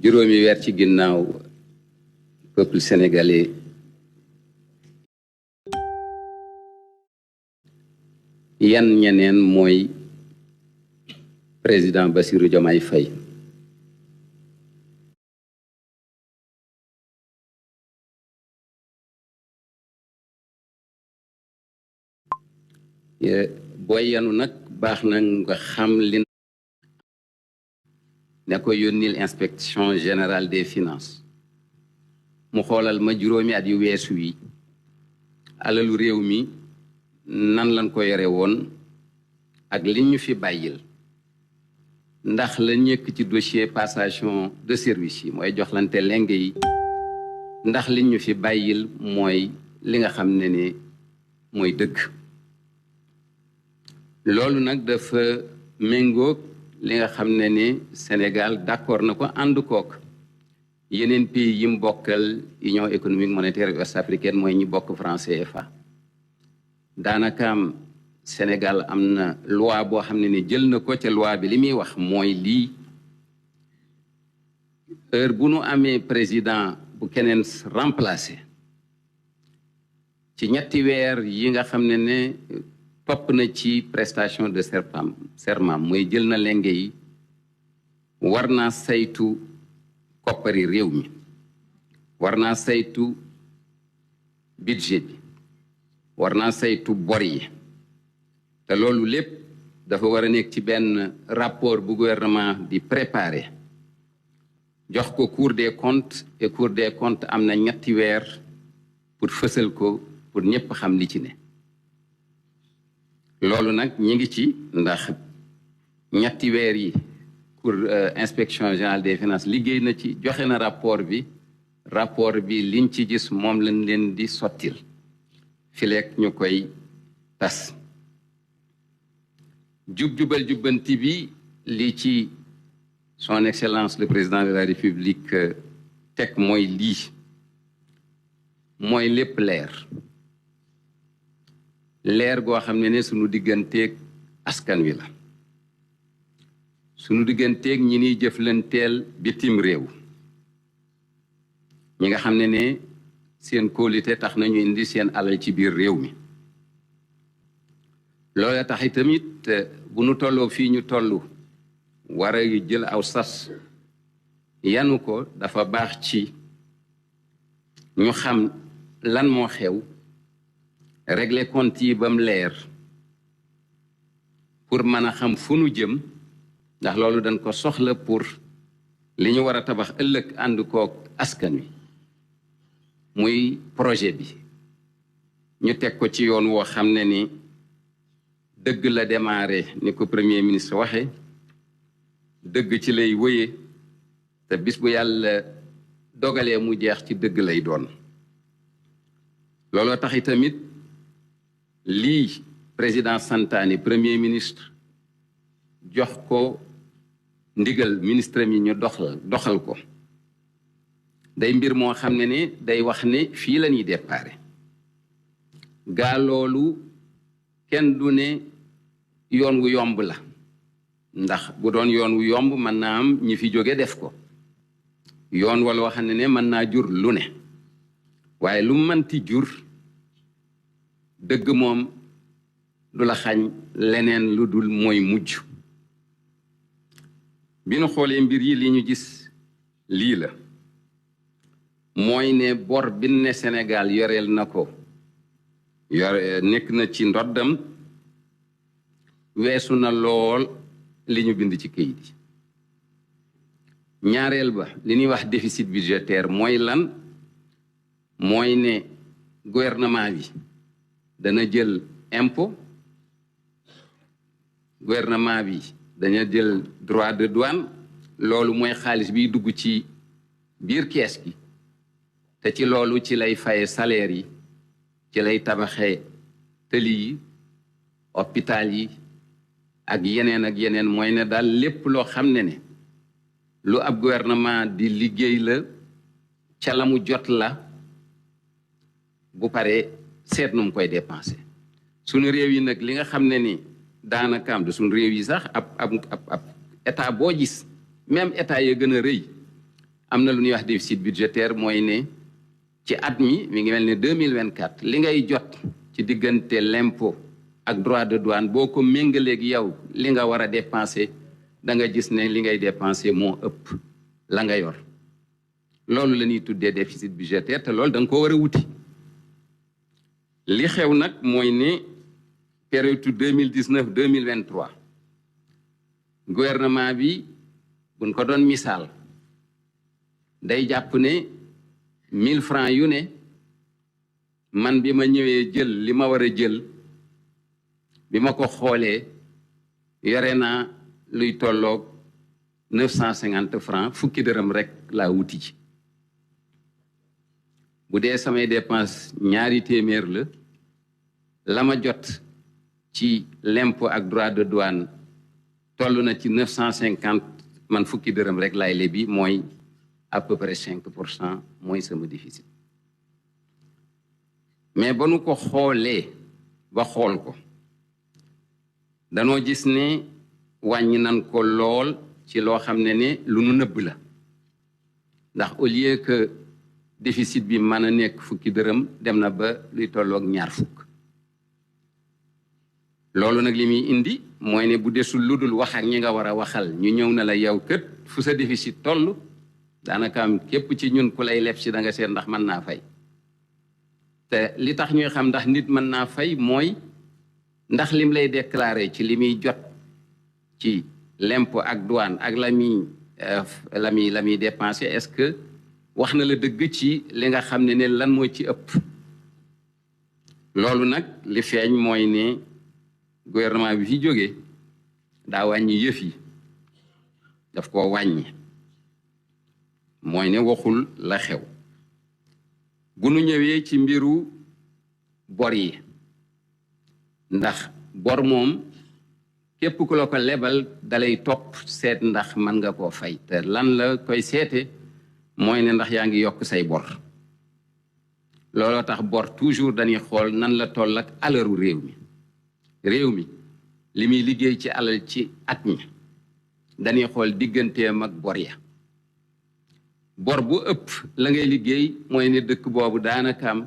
juróomi weer ci ginnaaw peuple sénégalais yan ñeneen mooy président Bassirou Diomaye Faye booy yanu nag baax na nga xam li ne ko yónnil inspection générale des finances mu xoolal ma juróomi at yu weesu wi alalu réew mi nan lañ ko yore woon ak liñ ñu fi bàyyil ndax la ñëkk ci dossier passation de service yi mooy joxlante leng yi ndax liñ ñu fi bàyyil mooy li nga xam ne ni mooy dëgg loolu nag dafa méngoog li nga xam ne ni Sénégal d'accord na ko ànd kook yeneen pays yi mu bokkal Union économique monétaire et ouest-africaine mooy ñi bokk franc CFA daanakaam Sénégal am na loi boo xam ne ni jël na ko ca loi bi li muy wax mooy lii heure bu nu amee président bu keneen remplacé ci ñetti weer yi nga xam ne ne topp na ci prestation de serment mooy jël na lenge yi war naa saytu koppari réew mi war naa saytu budget bi war naa saytu bor yi te loolu lépp dafa war a nekk ci benn rapport bu gouvernement di préparer jox ko Cour des comptes et Cour des comptes am na ñetti weer pour fësal ko pour ñëpp xam li ci ne loolu nag ñi ngi ci ndax ñetti weer yi pour inspection générale des finances liggéey na ci joxe na rapport bi liñ ci gis moom lañ leen di sottil fileek ñu koy tas jub-jubal jubbanti bi li ci son excellence le président de la république teg mooy lii mooy lépp leer goo xam ne sunu digganteeg askan wi la sunu digganteeg ñi niy jëflanteel bitim réew ñi nga xam ne seen kóolite tax nañu indi seen alal ci biir réew mi loola tax itamit bu nu tolloo fii ñu toll war a jël aw sas yanu ko dafa baax ci ñu xam lan moo xew régler compte yi ba mu leer pour mën a xam fu nu jëm ndax loolu dañ ko soxla pour li ñu war a tabax ëllëg ànd koog askan wi muy projet bi ñu teg ko ci yoon woo xam ne ni dëgg la démarré ni ko premier ministre waxe dëgg ci lay wëye te bis bu yàlla dogalee mu jeex ci dëgg lay doon looloo tax itamit lii président santaane premier ministre jox ko ndigal ministre mi ñu doxal ko day mbir moo xam ne ni day wax ne fii la ñuy déparé gaa loolu kenn du ne yoon wu yomb la ndax bu doon yoon wu yomb mën naa am ñi fi jóge def ko yoon wala wax ne mën naa jur lu ne waaye lu mënti jur dëgg moom du la xañ leneen lu dul mooy mujj bi nu xoolee mbir yi li ñu gis lii la mooy ne bor bi ne Sénégal yoreel na ko nekk na ci ndoddam weesu na lool li ñu bind ci kayit yi ñaareel ba li ñuy wax déficit budgétaire mooy lan mooy ne gouvernement bi dana jël impôt gouvernement bi dana jël droit de douane loolu mooy xaalis biy dugg ci biir kees gi te ci loolu ci lay faye salaire yi ci lay tabaxee tëli yi hôpital yi ak yeneen mooy ne daal lépp loo xam ne lu ab gouvernement di liggéey la ca la mu jot la bu paree seet nu mu koy dépenser suñu réew yi nag li nga xam ne ni daanaka am de suñu réew yi sax ab état boo gis même état ya gën a rëy am na lu ñuy wax déficit budgétaire mooy ne ci at mi ngi mel ne 2024 li ngay jot ci diggante l'impôt ak droit de douane boo ko méngaleeg yow li nga war a dépenser da nga gis ne li ngay dépenser moo ëpp la nga yor loolu la ñuy tuddee déficit budgétaire te loolu da nga ko war a wuti li xew nag mooy ne période 2019-2023 gouvernement bi buñ ko doon misaal day jàpp ne 1000 francs yu ne man bi ma ñëwee jël li ma war a jël bi ma ko xoolee yore naa luy tolloog 950 francs fukki dërëm rek laa wuti ci bu dee samay dépense ñaari téeméer la ma jot ci l'impôt ak droit de douane toll na ci 950 man fukki dërëm rek laay lebi mooy à peu près 5% mooy sama déficit mais ba nu ko xoolee ba xool ko danoo gis ne wàññi nan ko lool ci loo xam ne lu nu nëbb la ndax au lieu que déficit bi mën a nekk fukki dërëm dem na ba luy tolloog ñaar fukk loolu nag li muy indi mooy ne bu desul lu dul wax ak ñi nga war a waxal ñu ñëw na la yow kët fu sa déficit toll daanaka am képp ci ñun ku lay leb si da nga seet ndax mën naa fay te li tax ñuy xam ndax nit mën naa fay mooy ndax lim lay déclarer ci li muy jot ci l'impôt ak douane ak la muy dépenser est-ce que wax na la dëgg ci li nga xam ne lan moo ci ëpp loolu nag li feeñ mooy ne gouvernement bi fi jógee daa wàññi yëf yi daf koo wàññi mooy ne waxul la xew bu nu ñëwee ci mbiru bor yi ndax bor moom képp ku la ko lebal dalay topp seet ndax mën nga koo fay te lan la koy seete mooy ne ndax yaa ngi yokk say bor looloo tax bor toujours dañuy xool nan la toll ak alalu réew mi li muy liggéey ci alal ci at mi dañuy xool digganteem ak bor ya bor bu ëpp la ngay liggéey mooy ne dëkk boobu daanaka am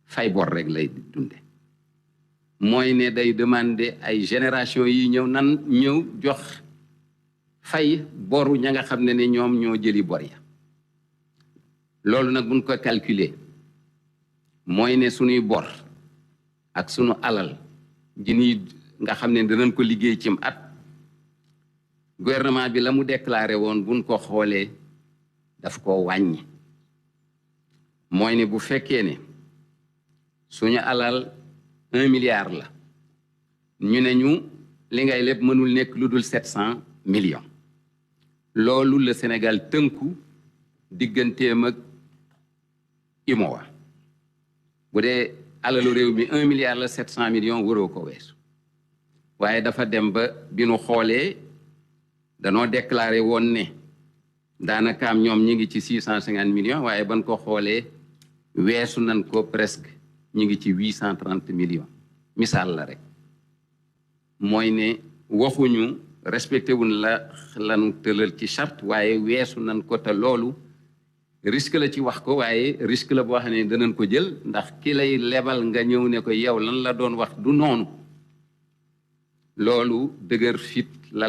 fay bor rek lay dunde mooy ne day demander ay génération yi ñëw nan ñëw jox fay boru ña nga xam ne ñoom ñoo jëli bor ya loolu nag buñ ko calculer mooy ne suñuy bor ak sunu alal ji nii nga xam ne danañ ko liggéey cim at gouvernement bi la mu déclaré woon buñ ko xoolee daf ko wàññi mooy ne bu fekkee ne suñu alal 1 milliard la ñu ne ñu li ngay lépp mënul nekk lu dul 700 millions loolu le Sénégal tënku digganteem ak UMOA bu dee alalu réew mi 1 milliard la 700 millions waroo ko weesu waaye dafa dem ba bi nu xoolee danoo déclaré woon ne daanaka am ñoom ñi ngi ci 650 millions waaye ban ko xoolee weesu nañ ko presque ñi ngi ci 830 millions misaal la rek mooy ne waxuñu respecté wuñ lanu tëlal ci charte waaye weesu nañ ko te loolu risque la ci wax ko waaye risque la boo xam ne danañ ko jël ndax ki lay lebal nga ñëw ne ko yow lan la doon wax du noonu loolu dëgër fit la